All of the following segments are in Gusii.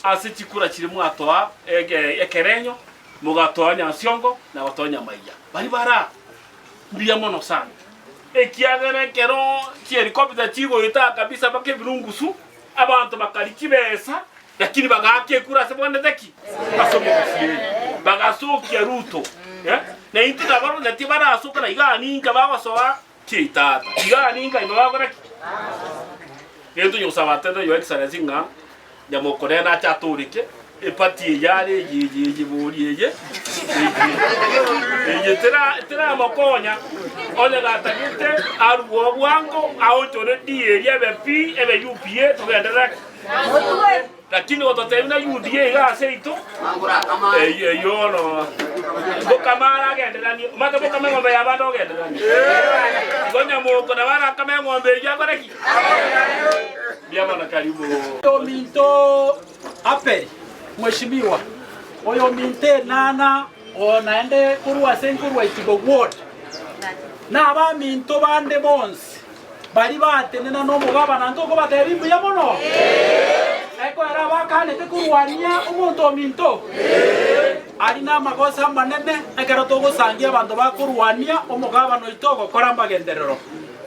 Ase chikura chiria mwatoa ekerenyo, mogatoa Nyansiongo na gotoa Nyamaiya, baria bare mbuya mono sana, ekiagera ekero chihelikopita chigoeta kabisa mpaka ebirungusu, abanto bakaria chibesa, lakini bagaaka ekura ase bwanete ki? Ase omogusii. Bagasokia Ruto, eh, na intwe nabarobwo naki barasoka na igaa ninka bagosoa chiaitata, igaa ninka ime bagokora ki? Gento nyosaba atende Your Excellency ng'a Nyamoko nere nache atooreke eparty eye are eye eye eye bori eye eye eye tera teramokonya onye gatagete arue bwango aonchore D eria ebe P ebe UPA togenderere ki? Lakini gototebia na UDA iga ase yaito eyio eyio bono bokama aragendereranie omanyete bokama eng'ombe yabande ogendereranie igo Nyamoko nabo arakame eng'ombe eyio akore ki? Mbuya mono karibu. Oyominto Abel, Mheshimiwa, oyominto Enana, oo naende korwa ase nkorwa Itibo Ward, na abaminto bande bonsi baria batenena nomogabana ntokobatebia mbuya mono? Ekoera abakanete korwania omonto ominto aria namagoso amanene ekero togosangia abanto bakorwania omogabana oito ogokora amagenderero.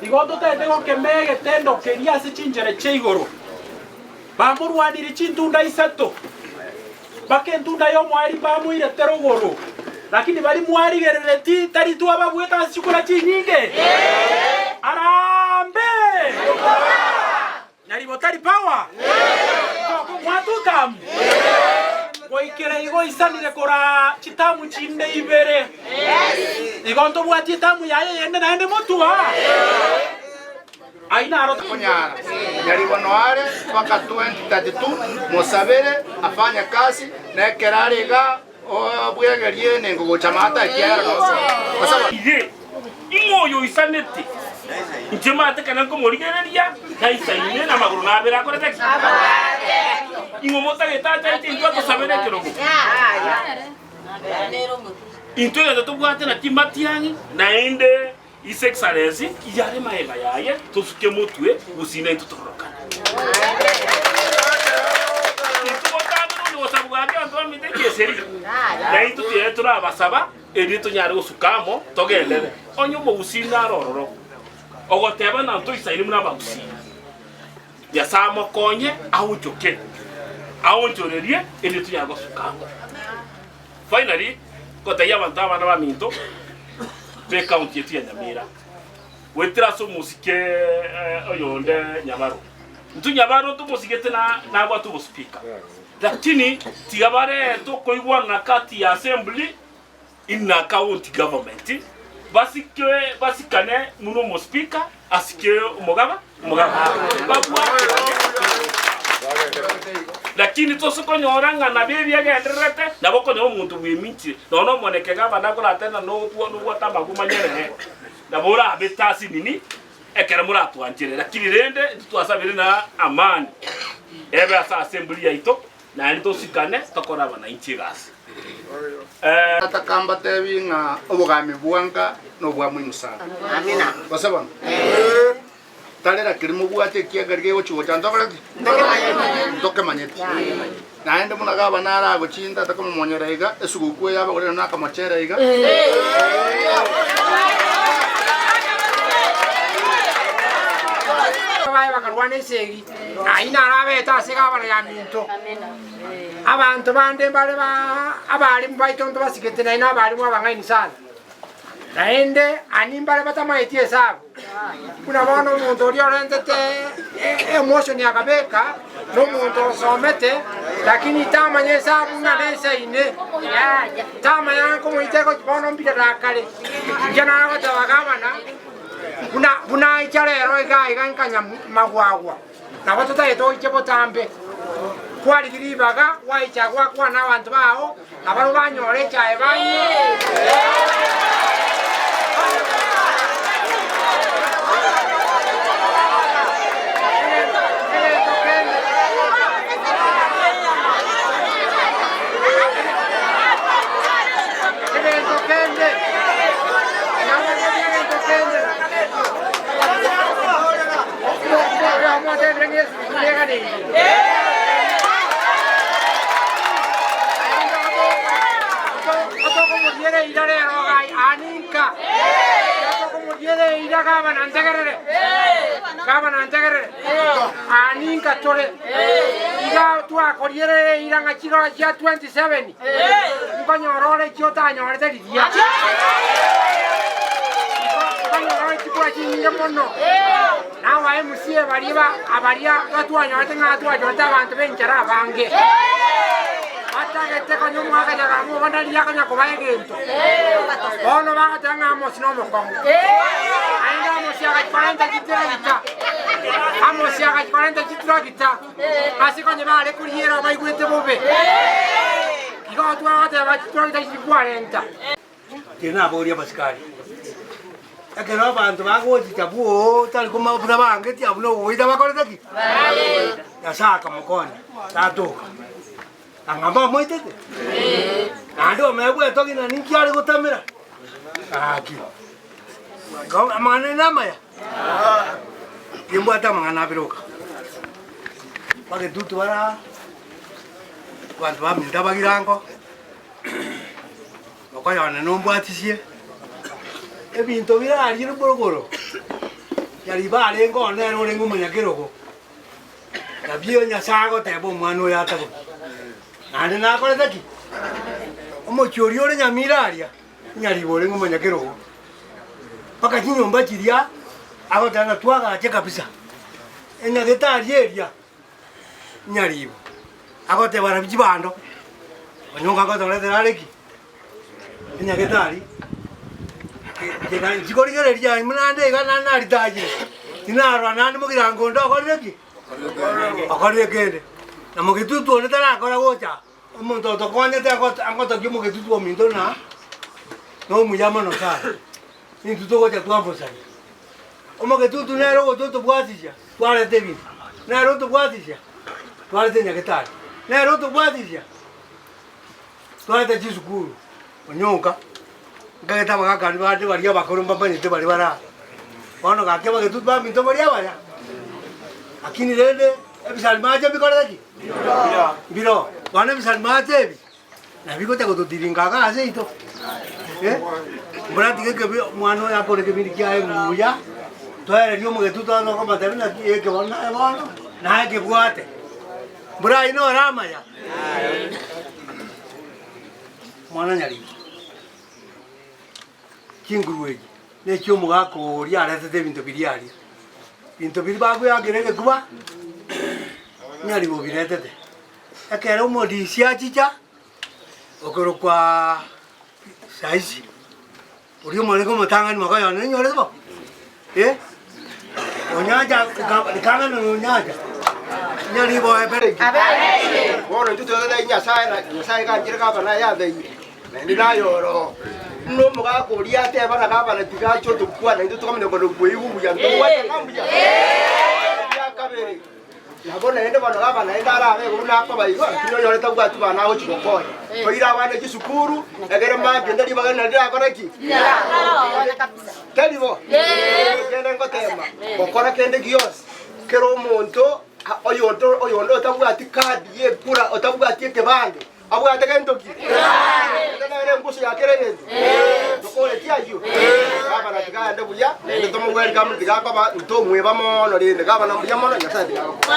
Igo totaete gokema egetendo keria ase chinchera chia igoro. Bamorwanirie chintunda isato, mpaka entunda y'omoerio bamoirete rogoro. Lakini baria mwarigerereti tari twababuete ase chikura chinyinge? Arambe! Nyaribo tari power? Toko mwatutamu? Goikera igo oisanire koraa chitamu chinde ibere. Igo ntobwatie etamu yaye eyende naende motwa. Ayio naro Konyara nyaribo noare mpaka 2032 mosabere afanye kazi na ekero are igaa obwegerie nengo gocha maate ekiagera nosoe. Gose. Iye, ing'o oyo oisanete? Inche mate ekero nkomorigereria, naisaine namagoro nabere akorete ki? Ing'o motagete ache aite intwe atosabere ekerogo? Intwe egento tobwate naki matiang'i, naende His Excellency iyare magega yaye tosuke motwe gusii naintwe tororokane. Intwe botambe nonye gosabwa gaki abanto bamete ekieseri naintwe tiere torabasaba erio tonyare gosuka amo togenderere. Onye omogusii nare ororo ogoteba na ntoisaine buna abagusii Nyasae amokonye aonchoke aonchorerie erio tonyare gosuka amo. Finally, ngotebia abanto abana baminto b'ecounty yetu ya Nyamira, goetera ase omosike oyonde Nyabaro. Intwe Nyabaro ntomosigete na nabwate obospeaker, lakini tiga barete okoigwana kati ya assembly na county government, basike basikane buna omospeaker asike omogaba omogaba babwaterane. Lakini tose konyora ng'a nabo ebi egendererete, nabo okonyora omonto bweminchire, nonya na omoneke gavana akoratena nobwo nobwate amaguma nyerere, nabo orabete ase nini ekero moratwanchere. Lakini rende intwe twasabire na amani ebe ase assembly yaito, naende tosikane tokore abanainchi egasi. Nataka mbatebi ng'a obogami bwanka nobwa muhimu sana. Gose bono? Tarera keria mobwate ekiagera kegochi gocha ntokore ki? Ntokemanyeti. Naende buna gavana aragochie ntata komomonyera iga, esuguku eye abagorere na akamochere iga. Baye bakarwana esegi, ayio naro abete ase gavana ya minto. Abanto bande mbare abarimu baito ntobasigete naende nabarimu abang'aini sana. Naende ani mbare batamaeti esabu, buna bono omonto oria orentete emotion akabeka, na omonto osomete, lakini tamanya esabu ng'a nesaine, tamanya ng'a nkomoita egochi bono mbirero akare. Inche nagoteba gavana, buna buna aicha rero iga iga nkanya magwagwa. Nabo totagete oiche botambe, kwarigia ribaga gwaicha gwakwana abanto bao, na barabwo banyore echae banywe. Egento kende. Egento kende. Egento kende. Tiga gavana ntegerere, gavana ntegerere, aa ninka tore iga twakoriere eira ng'a chirora chia 27 nkonyora ore chi otanyorete riria. Nkonyora ore chikura chinyinge mono. Na aba MCA baria ba abaria batwanyorete ng'a twanyorete abanto b'enchara abange. Batagete konya omwaka nyagamba obo nari akonya kobaa egento. Bono bagoteba ng'a Amosi nomokong'u. Naende Amosi agachia korenta chitirakita. Amosi agachia korenta chitirakita ase konya bare koriera baigwete bobe. Igo twagoteba chitirakita echi kwarenta. Inche naboria abasikari, ekero abanto bagochicha bwoo tari komanya buna bangetie abwo nogoita bakorete ki? Nyasae akamokonya, tatoka. Ang'a mbamoitete? Naende omanye bwetogia ng'a ninki are gotamera? Gaki, amang'ana aye namaya? Nimbwate amang'ana abere oka. Bagetutu bara aa, abanto baminto abagirango. Okoyona nombwatisie ebinto bire aria rogoro, riria barenge oo nere orenge omonyakerogo, nabio Nyasae agoteba omwana oyo ataboki. Naende nakorete ki? Omochie oria ore nyamira aria, nyaribo orenge omonyakerogo, mpaka chinyomba chiria agoteba ng'a twagache kabisa, enyagetari eria nyaribo. Agoteba rabi chibando, onyonka agotoretera are ki? Enyagetari. Nchikorigereria aye buna ande iga naende naritachire, tinarora naende mogirango onde okorire ki? Okorire kende. Na mogetutu onde tarakora gocha, omonto otokonyete agotokia omogetutu ominto na nomuya mono sana. Intwe togocha twamosabia. Omogetutu nere ogocha otobwatisia, twareta ebinto, nere otobwatisia, twareta enyagetari, nere otobwatisia, twareta chisukuru, onyonka, nkagete abagaka bande baria abakoro mbamanyete baria bare aa. Bono gaki abagetutu baminto baria abaya, lakini rende ebisari mache mbikorete ki? Mbiroo. Bono ebisari mache ebi. Nabo igocha gototiringa iga ase seito, eh, mbora tiga ekebi omwana oyo akore ekebindi kiaye buya, toererie omogetutu ase okomotebia naki eke bono naye bono, naye kebwate. Mbora ayio nore amaya? Omwana nyariki, chinguru echi, na echia omogaka oria aretete ebinto biria aria, binto biria bagoakera egekuba, nyaribo obiretete. Ekero omorisia achicha, okorokwa Saisi, oria omorenge omotang'ani mwaka oyono ninyorete bo? Eh, onyancha rikang'ana na onyancha, onye riboe pere. Bono intwe twegete Nyasae na Nyasae ganchire gavana yabeire, naende naye oro. Buna omogaka oria ateba na gavana tiga ache otokwana intwe tokamanya kono kweigwa buya ntobwate ng'a mbuya. Eria kabere. Nabo naende bono gaba naende arabe igo buna akoba igo, lakini oyore tabwati bana agochia gokonya. Toire abana chisukuru, egere mambia onde ribaga nari rirakore ki? Tari bo? Kende ngotema, gokora kende gionsi, kera omonto oyonto oyonde otabwati kadi y'ekura, otabwati ekebande, Abwate gento ki? Eke nere enguso ya kera egento. Tokoreti ayio? Gavana tiga aende buya, naende tomogweri kamwe tiga akoba ntomweba mono rende. Gavana mbuya mono, Nyasae tiga agokore.